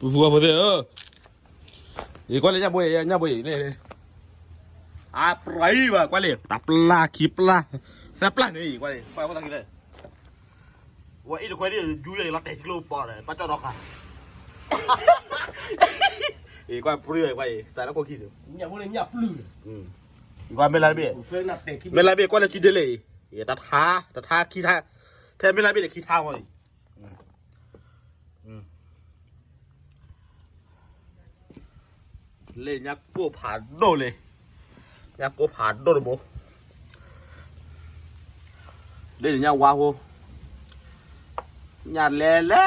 ပူဖိဖိသ့ၣ်ဧၢ, ယကွၢ်လၢညၣ်ဘိအံၤ ညၣ်ဘိအံၤန့ၣ်, အပြံဘၣ်ကွၢ်လံ, တၢ်ပျၢ်ခံပျၢ်, သၢပျၢ်န့ၣ် ယကွၢ်လံ, ကွၢ်ဖိသၣ်ခံလၢ, ဝဲအံၤတခွဲးဒ်ယူၤယလီၤတဲာ်ထံကျိပီၤဒီး ဘၣ်ကၠီၣ်ဒီခါ, အံၤကွၢ်ပြံဘၣ်ကွၢ်အံၤ စးလၢခိၣ်ခံဒီး, ကွၢ်မ့ၢ်လၢဘ့ၣ်, မ့ၢ်လၢဘ့ၣ်ကွၢ်လၢခံဒ်လဲၣ်အံၤ, တထါ, တထါခံထါ, ထဲမ့ၢ်လၢဘ့ၣ်န့ၣ်ခံထါမီၤလံ. လၢညါကိၢ်ဖးဒိၣ်လံ, ညါကိၢ်ဖးဒိၣ်တဘိ, လၢညါဝါဖိ, ညါလဲၤလဲ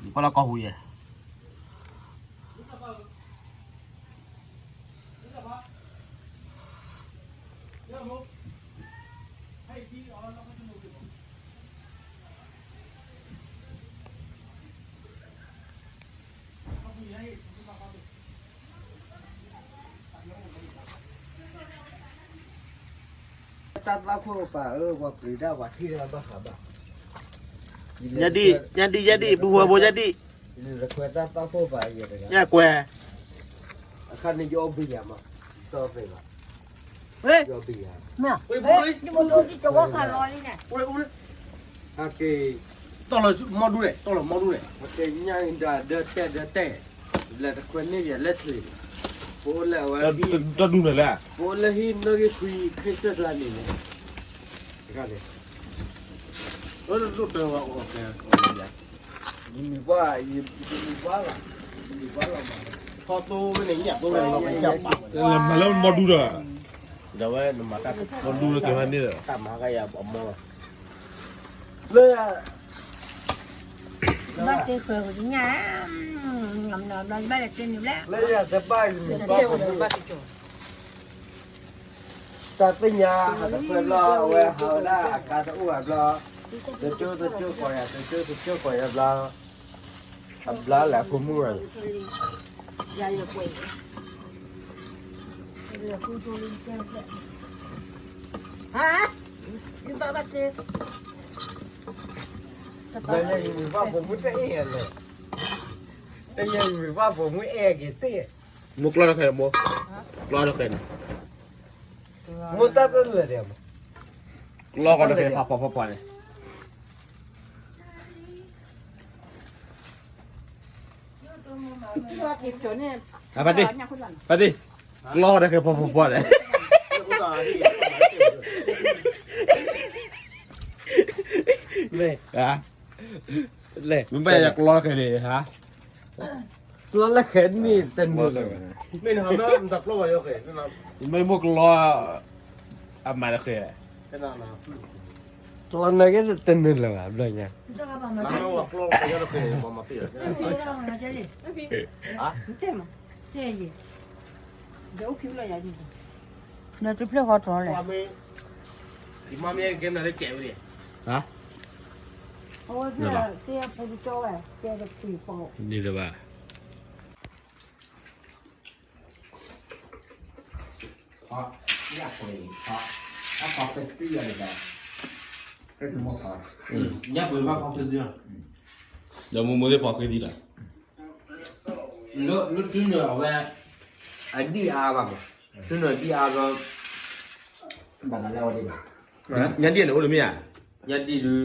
ၤ, ကွၢ်လၢကီၢ်ပူၤယဲၢ် တၢ်သးခိၣ်ပာ်အၢ ပှၤပျံၤတၢ်ပှၤထံၣ်တၢ်ဘၣ်ဃးဘၣ်, ညၣ်ဒံၣ် ညၣ်ဒံၣ် ညၣ်ဒံၣ် ပူဖိဖိ ညၣ်ဒံၣ်, တခွဲးတၢ်သးခိၣ်ပာ်အံၤတဂၤ, ညၣ်ကွဲး, အခါန့ၣ်ယအီၣ်ဘံယၤမး, သီသ့ဘၣ်, ယအီၣ်ဘံယၤ, ဟဲက့ၤ, တီၢ်လီၤမီဒူန့ၣ် တီၢ်လီၤမီဒူန့ၣ်, ဟဲက့ၤညၣ်ဒၣ်ဒၢတဲာ်ဒၢတဲာ်, လဲၤတခွဲးန့ၢ်ယၤလၢထံး, ပအိၣ်လၢအဝဲ, တၢ်ဒူန့ၣ်လဲၣ်, ပအိၣ်လၢဟံၣ်နီၣ်ဂံၢ်ခွံ ခ့စၢၣ်ကျါန့ၣ်လဲၣ်, တၢ်န့ၣ်, ဒိၣ်တၢ်ဝဲအီၣ်ကဲ, ယမံၤပှၢ်, ယမံၤပှၢ်လီၤ, ယမံၤပှၢ်လီၤမး, ထီၣ်သိဝဲန့ၣ် ညၣ်သိဝဲန့ၣ်လီၤ, မၤလၢမီဒူဒီး, ဒီးဝဲနမၤတၢ်မီဒူဒီးကဲဝဲန့ၣ်ဒီး, တၢ်မၤကယၤအမီလီၤ, လၢ ဘၣ်တ့ၢ်ဃၢၤညါ, ဘျီဘျီဘျီဘျီ, လၢယၤတဘၣ်ယမံၤပှၢ်ဖိ, တၢ်သ့ၣ်ညါဟးတဖျၢၣ်ဘျီ အဝဲဟးဝဲဒၣ်အကါတအိၣ်ဘၣ်ဘျီ, တကၠိတကၠိကိးယၤ တကၠိတကၠိကိးယၤဘျီ, အဘျီလဲၤအဖိမုၣ်ဝဲ, ယမံၤပှၢ်ဖိမုၣ်တအဲၣ်လဲၣ်, တယမံၤပှၢ်ဖိမုၣ်အဲၣ်က့ၤသ့ၣ်, မိၢ်ကျီတၢ်ခဲန့ၣ်မိၢ်, ကျီတၢ်ခဲန့ၣ်, မိၢ်တၢ်တလၢာ်ဒဲး, ကျီဃီတခဲဖးဖီဖီဖီန့ၣ်, ဖါတံၢ်, ဖါတံၢ်, ကျီဃီတခဲဖီဖီဖီန့ၣ်, မ့ၢ်ဘၣ်ယကျီတၢ်ခဲန့ၣ်, ကျီလၢခဲန့ၣ်တနုာ်လၢၤ, မ့ၢ်မိၢ်ကျီ, အမၤတဃဲ, ကျီနၢ်က့တနုာ်လၢၤဘၣ်ဘျီညါ, ဒီးတဖျၢၣ်ဃီထီၣ်လဲၣ်, န့ၣ်လၢၤဘၣ် ညၣ်ပှ့ၤဘၣ်ဖီၣ်ဃ့သံလီၤ, ဒီးမိၢ်မိၢ်သ့ၣ်ဖီၣ်ဃ့သံလီၤ, လၢတုၤန့ၣ်အဝဲ, အဒံၣ်အါဘၣ်မး, တုၤန့ၣ်အဒံၣ်အါဘျီ, ညၣ်ဒံၣ်န့ၣ်အိၣ်တမ့ၢ်ဧါ, ညၣ်ဒံၣ်ဒုး,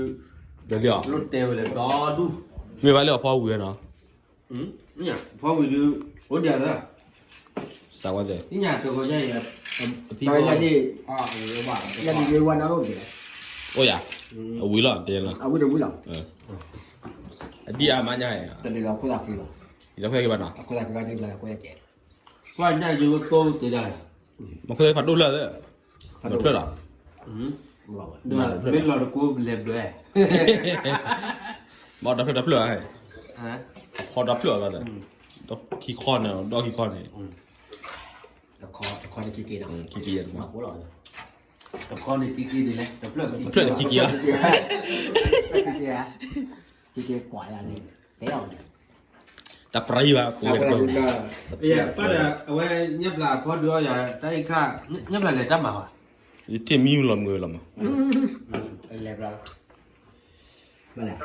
လၢတဲဝဲလဲၣ်ဒီဒူၣ်, မ့ၢ်ဘၣ်လၢအဖီဝံၤနီၤ ဖီဝံၤဒုး, အိၣ်ဒံးလၢ, စးဝဲသ့ၣ်, ညၣ်တဂီၤညါအံၤ, အဖံ, အိၣ်ယၤ, အဝံၤလီၤတဲလီၤ, အဒံၣ်အါမးညါ, တလီၤခိၣ်သးက့ၤဘၣ်နီၤ, ကွၢ်ညၣ်ယိဝဲကိးက့ၤဒၣ်, မ့ၢ်ခိၣ်သးဖးဒိၣ်လၢ, ဖးဒိၣ်ဖျၢၣ်လီၤ, မ့ၢ်လီၤတကိးလဲၤဘျဲ, မ့ၢ်ဒီးဖျၢၣ်တဖျၢၣ်ဧါ, ဖီဒီးဖျၢၣ်လီၤဒီး, ဒီးခံခီန့ၣ်, ဒီးခံခီန့ၣ်, တခီန့ၣ်ခံက့ၤ, တခီန့ၣ်ခံက့ၤ, တဖျၢၣ်န့ၣ်ခံက့ၤ, ခံက့ၤကွၢ်ယၤန့ၣ်, တၢ်ပြံဘၣ်, ပၢ်ဒီး အဝဲညၣ်ပျၢ်ဖီဒုးအီၣ်ယၤ, တၢ်အံၤခါ, ညၣ်ပျၢ်လဲၤတၢ်မၤဘၣ်, ယထံၣ်မံလီၤမုာ်လီၤမး, လဲၤဘျီ, ဘၣ်လဲၣ်,